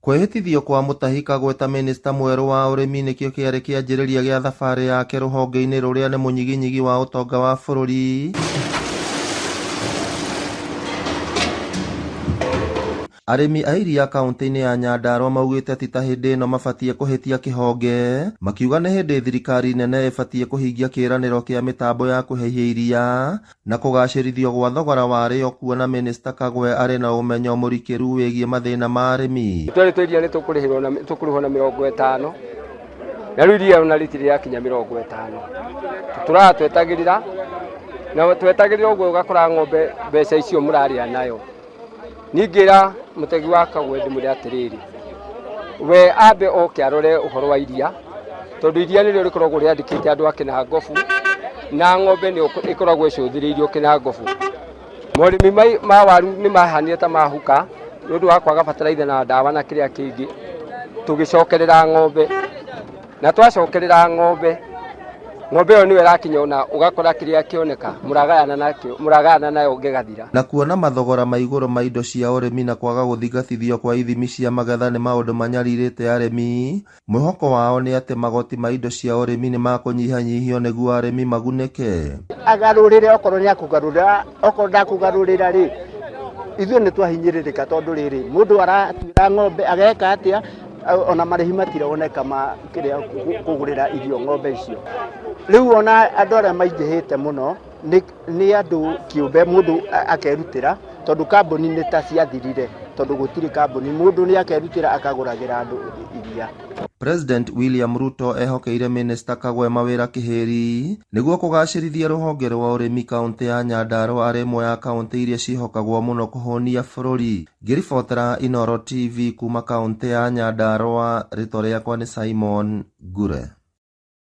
Kwĩhĩtithio kwa Mutahi Kagwe ta mĩnĩsta mwerũ wa ũrĩmi nĩkĩo kĩarĩ kĩanjĩrĩria gĩa thabarĩ yake rũhonge-inĩ rũrĩa nĩ mũnyiginyigi wa ũtonga wa bũrũri. Arĩmi a iria kauntĩ-inĩ ya Nyandarua maugĩte ti ta hĩndĩ ĩno mabatiĩ kũhĩtia kĩhonge, makiuga nĩ hĩndĩ thirikari nene ĩbatiĩ kũhingia kĩĩranĩro kĩa mĩtambo ya kũhehia iria na kũgacĩrithio gwa thogora warĩo kuona Mĩnĩsta Kagwe arĩ na ũmenyo mũrikĩru wĩgiĩ mathĩna ma arĩmi. Twerĩtwo iria nĩ tũkũrĩhwo na 50 na rĩu iria ona rĩtirĩ rĩakinya 50. Tũtũraga twetagĩrĩra na twetagĩrĩra ũguo ũgakora ng'ombe mbeca icio mũrarĩa nayo. Niĩ ngĩra mũtegi wa Kagwe ndĩmwĩre atĩrĩrĩ, we ambe oke arore ũhoro wa iria, tondũ iria nĩrĩo rĩkoragwo rĩandĩkĩte andũ a Kĩnangobu, na ng'ombe nĩyo ĩkoragwo ĩcũthĩrĩirio Kĩnangobu. Morĩmi ma waru nĩ mahanire ta mahuka nĩ ũndũ wa kwaga bataraitha na ndawa na kĩrĩa kĩngĩ, tũgĩcokerera ng'ombe. Na twacokerera ng'ombe, ng'ombe ĩyo nĩyo ĩrakinya ona ũgakora kĩrĩa kĩoneka mũragayana nakĩo, mũragayana nayo gĩgathira. Na kuona mathogora ma igũrũ ma indo cia ũrĩmi na kwaga gũthingatithio kwa ithimi cia magetha nĩ maũndũ manyarirĩte arĩmi, mwĩhoko wao nĩ atĩ magoti ma indo cia ũrĩmi nĩ makũnyihanyihio nĩguo arĩmi magunĩke. Agarũrĩre okorwo nĩ akũgarũrĩra, okorwo ndakũgarũrĩra rĩ, ithuĩ nĩ twahinyĩrĩrĩka tondũ rĩrĩ, mũndũ aratuĩra ng'ombe ageka atĩa, ona marĩhi matironeka ma kĩrĩa kũgũrĩra irio ng'ombe icio. Rĩu ona andũ arĩa maingĩhĩte mũno nĩ andũ kĩũmbe mũndũ akerutĩra tondũ kambuni nĩ ta ciathirire tondũ gũtirĩ kambuni, mũndũ nĩ akerutĩra akagũragĩra andũ iria. President William Ruto ehokeire Mĩnĩsta Kagwe mawĩra kĩhĩri nĩguo kũgacĩrithia rũhonge rwa ũrĩmi kauntĩ ya Nyandarua arĩ ĩmwe ya kauntĩ iria ciĩhokagwo mũno kũhũnia bũrũri. Ngĩribotera Inooro TV kuma kauntĩ ya Nyandarua, rĩtwa rĩakwa nĩ Simon Ngure.